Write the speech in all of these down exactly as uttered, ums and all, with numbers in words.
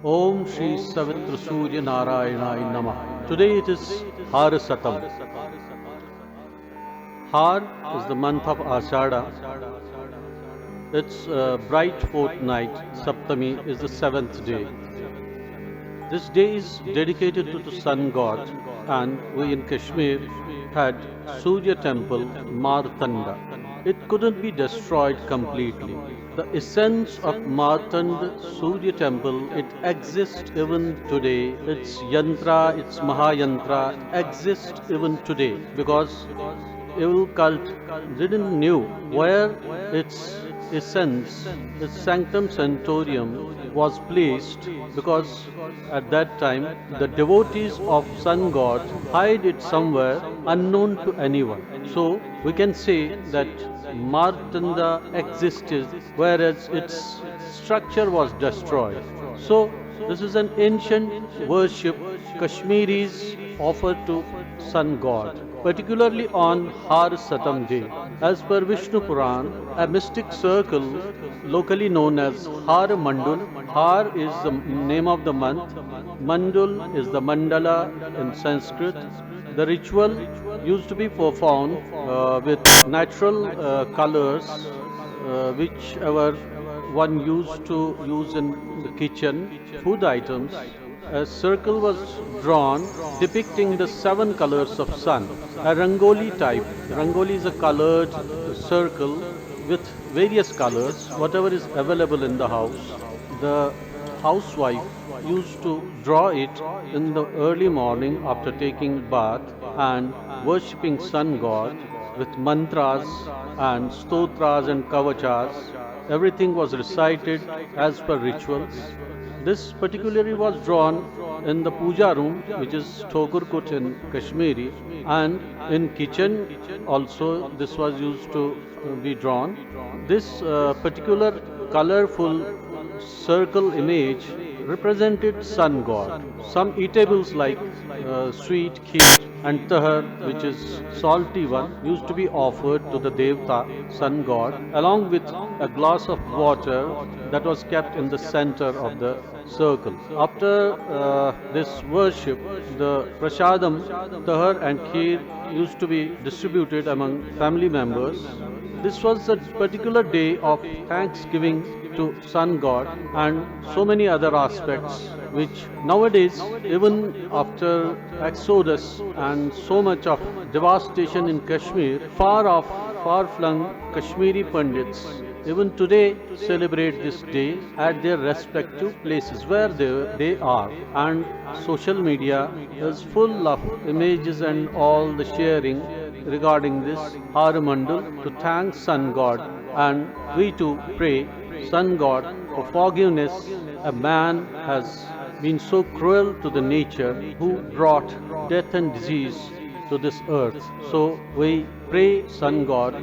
Om Shri Savitra Surya Narayana Namah. Today it is Har Satam. Har is the month of Ashadha. It's a bright fortnight. Saptami is the seventh day. This day is dedicated to the sun god, and we in Kashmir had Surya temple Martanda. It couldn't be destroyed completely. The essence of Martanda Surya temple, it exists even today. Its yantra, its Mahayantra exists even today, because evil cult didn't knew where its essence, its sanctum sanctorum was placed, because at that time the devotees of sun god hide it somewhere unknown to anyone. So we can say that Martanda existed, whereas its structure was destroyed. So this is an ancient worship Kashmiris offer to sun god, particularly on Har Satam day. As per Vishnu Puran, a mystic circle locally known as Har Mandul. Har is the name of the month. Mandul is the mandala in Sanskrit. The ritual used to be performed uh, with natural uh, colors, uh, whichever one used to use in the kitchen, food items. A circle was drawn depicting the seven colors of sun, a rangoli type. Rangoli is a colored circle with various colors, whatever is available in the house. The housewife used to draw it in the early morning after taking bath and worshipping sun god with mantras and stotras and kavachas. Everything was recited as per rituals. This particularly was drawn in the puja room, which is Thokurkut in Kashmiri, and in kitchen also this was used to be drawn. This uh, particular colorful circle image represented sun god. Some eatables like uh, sweet kheer and tahar, which is salty one, used to be offered to the devta, sun god, along with a glass of water that was kept in the center of the circle. After uh, this worship, the prasadam, tahar and kheer used to be distributed among family members. This was a particular day of thanksgiving to sun god and so many other aspects, which nowadays, even after exodus and so much of devastation in Kashmir, far off, far-flung Kashmiri Pandits even today celebrate this day at their respective places where they, they are, and social media is full of images and all the sharing regarding this Har Mandal to thank Sun God, and we too pray, Sun God, for forgiveness. A man has been so cruel to the nature, who brought death and disease to this earth. So we pray, Sun God,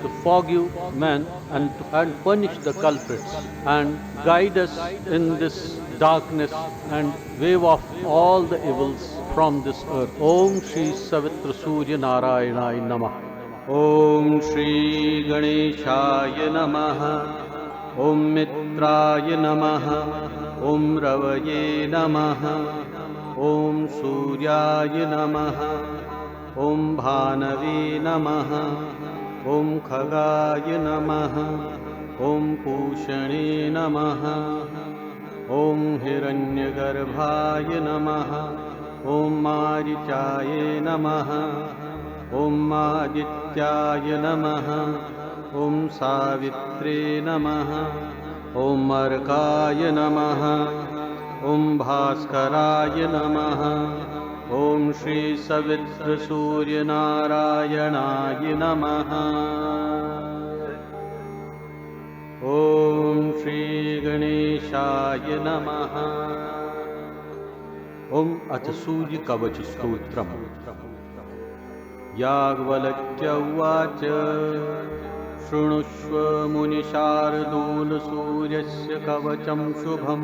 to forgive men and, and punish the culprits and guide us in this darkness and wave off all the evils from this earth. Om Shri Savitra Surya Narayanaya Namah. Om Shri Ganeshaya Namaha. Om Mitraya Namaha. Om Ravaye Namaha. Om Suryaya Namaha. Om Bhanave Namaha. Om Khagaya Namaha. Om Pushane Namaha. Om Hiranyagarbhaya Namaha. Om Marichaye Namaha. Om Adityaya Namaha. Om Savitre Namaha. Om Arkaya Namaha. Om Bhaskaraya Namaha. Om Shri Savitra Surya Narayanaye Namaha. Om Shri Ganeshaya Namaha. Om Ath Surya Kavach Stotram. Yagvalkya uvacha, Shrunushva munisharadul, suryasya kavacham shubham,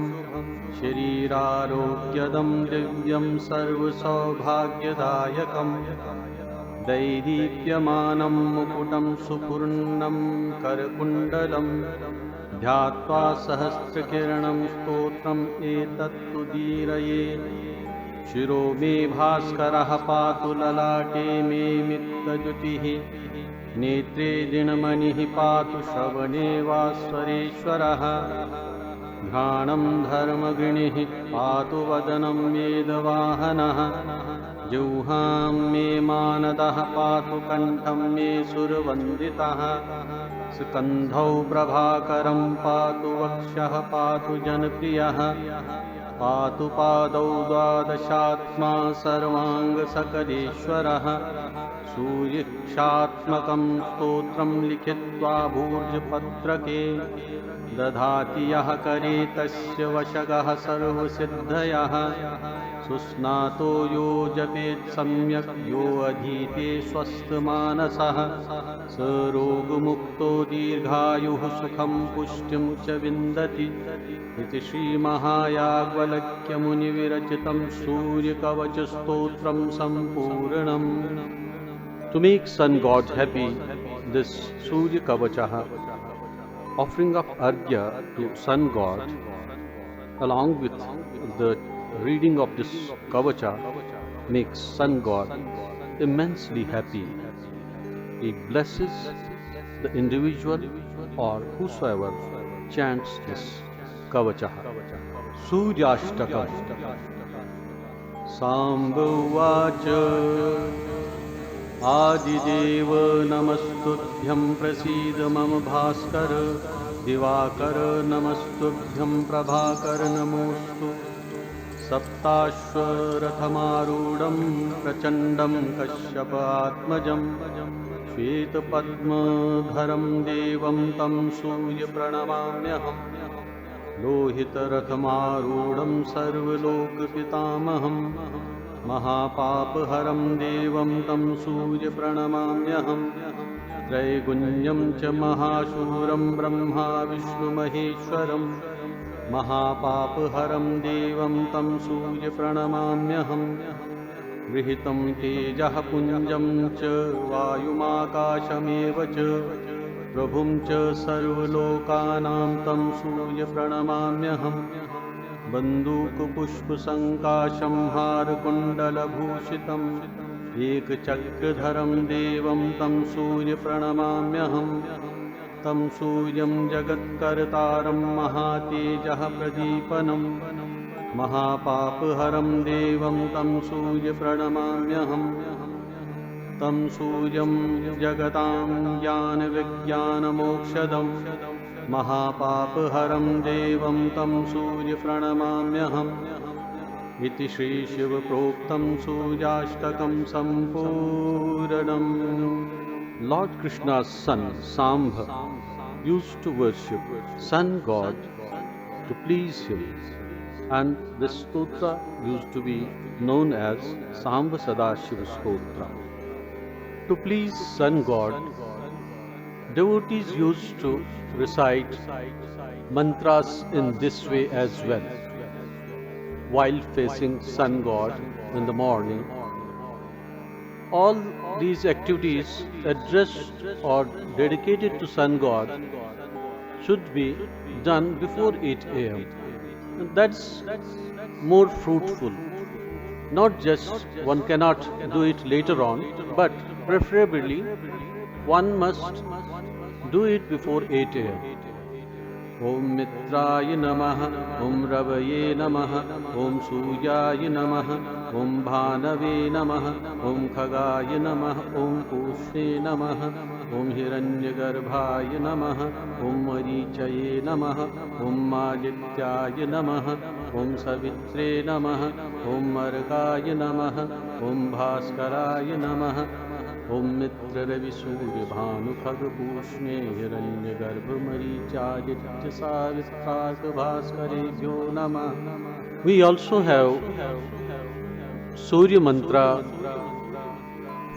sharirārogyadam divyam, sarva saubhagyadayakam. Daidipyamanam mukutam supurnam karakundalam, ध्यात्वा सहस्रकिरणं स्तोत्रम् एतत्तु दीरये। शिरो मे भास्करः पातु ललाटे मे मित्रज्युतिः। नेत्रे दिणमणिः पातु श्रवणे वास्वरेश्वरः। घ्राणं धर्मगृणिः पातु वदनं वेदवाहनः। जिह्वां मे मानदः पातु कण्ठं मे सुरवन्दितः। स्कन्धौ प्रभाकरं पातु वक्षः पातु जनप्रियः। पातु पादौ द्वादशात्मा सर्वाङ्गसकलेश्वरः। सूर्यक्षात्मकं स्तोत्रं लिखित्वा भूर्जपत्रके दधाति यः करे तस्य वशगः सर्वसिद्धयः। सुस्नातो यो जपेत् सम्यक् यो अधीते स्वस्थमानसः। स रोगमुक्तो दीर्घायुः सुखं पुष्टिं च विन्दति। इति श्रीमहायाज्ञवल्क्यमुनिविरचितं सूर्यकवचस्तोत्रं सम्पूर्णम्। To make sun god happy, this Surya Kavacha, offering of arghya to sun god, along with the reading of this Kavacha, makes sun god immensely happy. He blesses the individual or whosoever chants this Kavacha. Suryashtakam. Samba उवाच। आदिदेव नमस्तुभ्यं प्रसीद मम भास्कर। दिवाकर नमस्तुभ्यं प्रभाकर नमोऽस्तु। सप्ताश्वरथमारूढं प्रचण्डं कश्यप आत्मजम्। श्वेतपद्मधरं देवं तं सूर्य प्रणमाम्यहम्। लोहितरथमारूढं सर्वलोकपितामहम्। महापापहरं देवं तं सूर्य प्रणमाम्यहम्। त्रैगुण्यं च महाशूरं ब्रह्मा विष्णुमहेश्वरम्। महापापहरं देवं तं सूर्य प्रणमाम्यहम्। गृहीतं तेजः पुञ्जं च वायुमाकाशमेव च। प्रभुं च सर्वलोकानां तं सूर्य प्रणमाम्यहम्। बन्दूकपुष्पसङ्काशं हारकुण्डलभूषितम्। एकचक्रधरं देवं तं सूर्य प्रणमाम्यहम्। तं सूर्यं जगत्कर्तारं महातेजः प्रदीपनम्। महापापहरं देवं तं सूर्य प्रणमाम्यहम्। तं सूर्यं जगतां ज्ञानविज्ञानमोक्षदम्। महापापहरं देवं तं सूर्य प्रणमाम्यहम्। इति श्रीशिवप्रोक्तं सूर्याष्टकं सम्पूर्णम्। Lord Krishna's son Sambha used to worship sun god to please him, and this stotra used to be known as Sambha Sadashiva Stotra. To please sun god, devotees used to recite mantras in this way as well. While facing sun god in the morning, all these activities addressed or dedicated to sun god should be done before eight a m. That's more fruitful. Not just one cannot do it later on, but preferably one must do it before eight a m. ॐ मित्राय नमः, ॐ रवये नमः, ॐ सूर्याय नमः, ॐ भानवे नमः, ॐ खगाय नमः, ॐ पूष्णे नमः, ॐ हिरण्यगर्भाय नमः, ॐ मरीचये नमः, ॐ आदित्याय नमः, ॐ सवित्रे नमः, ॐ अर्काय नमः, ॐ भास्कराय नमः, ॐ मित्र रवि सूर्य भानु खग पूष्णे हिरण्य गर्भ मरीचादित्य सावित्राक भास्करेभ्यो नमः। We also have Surya Mantra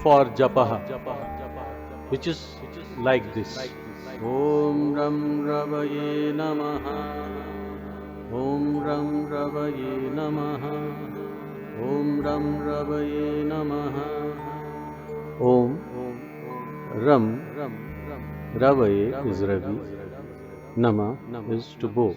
for Japaha, which is like this. ॐ रं रवये नमः। ॐ रं रवये नमः। ॐ रं रवये नमः। ॐ रं रवये is Ravi। Nama is to bow.